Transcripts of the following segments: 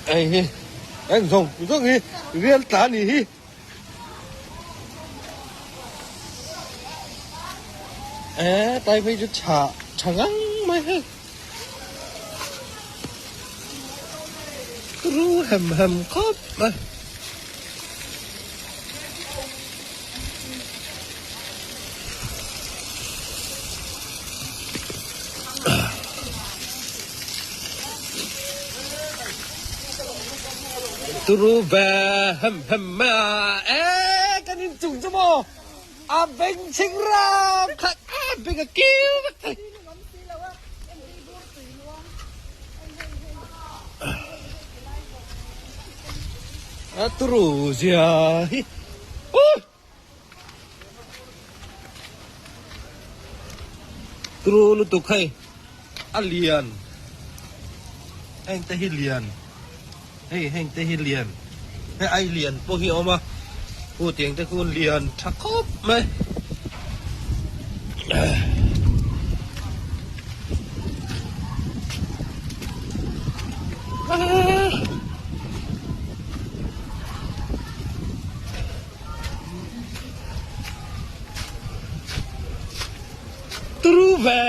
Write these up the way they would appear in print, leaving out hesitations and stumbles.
Hei hi heng zawng zawng hi rial tla a nih hi. E tai phei chu tha tha ngang mai hei. Ru hem hem khawp mai. Turu ve hem hem mai a e kan in chung chu maw a beng chhing ram khat a beng a kiu vek thei. A turu zia hi. Turu lutuk hei a lian heng te hi lian hei heng te hi lian hei ai lian pawh hi a awm a hu tiang te khu lian tha khawp mai. Turu ve.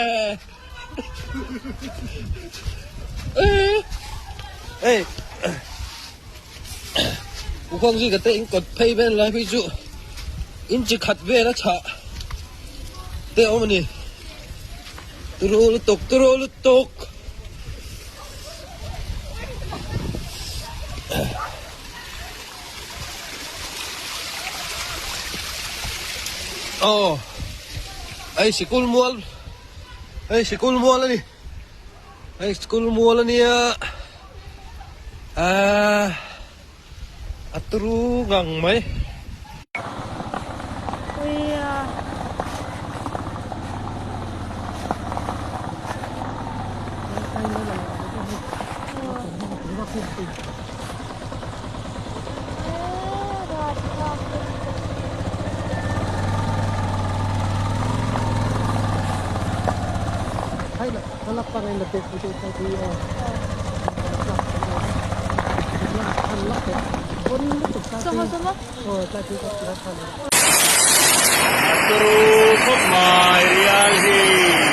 Ê. U khawng zui ka te in kawt phei vel lai phei chu in chi khat vel a chhah te awm a ni. Turu lutuk turu lutuk. Aw hei sikul mual hei sikul mual a ni hei sikul mual a nia ahh a turu ngang mai. Turu khawp mai rial hi.